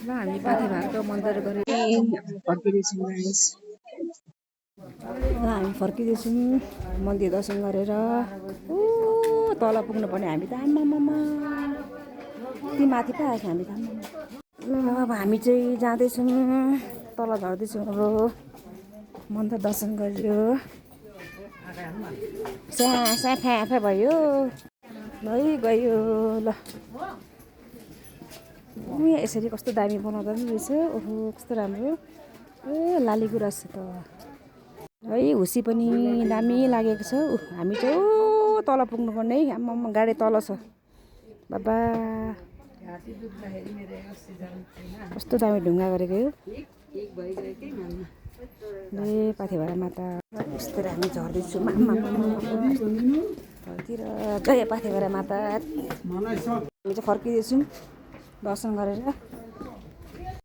ल हामी पाथिभारको मन्दिर गऱ्यौँ फर्किँदैछौँ गाइस। ल हामी फर्किँदैछौँ मन्दिर दर्शन गरेर। तल पुग्नुपर्ने हामी त आम्मामा ती माथि पो आएको हामी त आम्मामा। अब हामी चाहिँ जाँदैछौँ तल झर्दैछौँ। अब मन्दिर दर्शन गरियो स्याफा भयो गयो। ल यसरी कस्तो दामी बनाउँदा पनि रहेछ। ओहो कस्तो राम्रो। लाली गुराँस त है हुसी पनि दामी लागेको छ। हामी चाहिँ तल पुग्नुपर्ने है। आम्मामा गाडी तल छ बाबा। कस्तो दामी ढुङ्गा गरेको यो। पाथिभरा माता कस्तो दामी झर्दैछौँ तलतिर। जय पाथिभरा माता। हामी चाहिँ फर्किँदैछौँ दर्शन गरेर।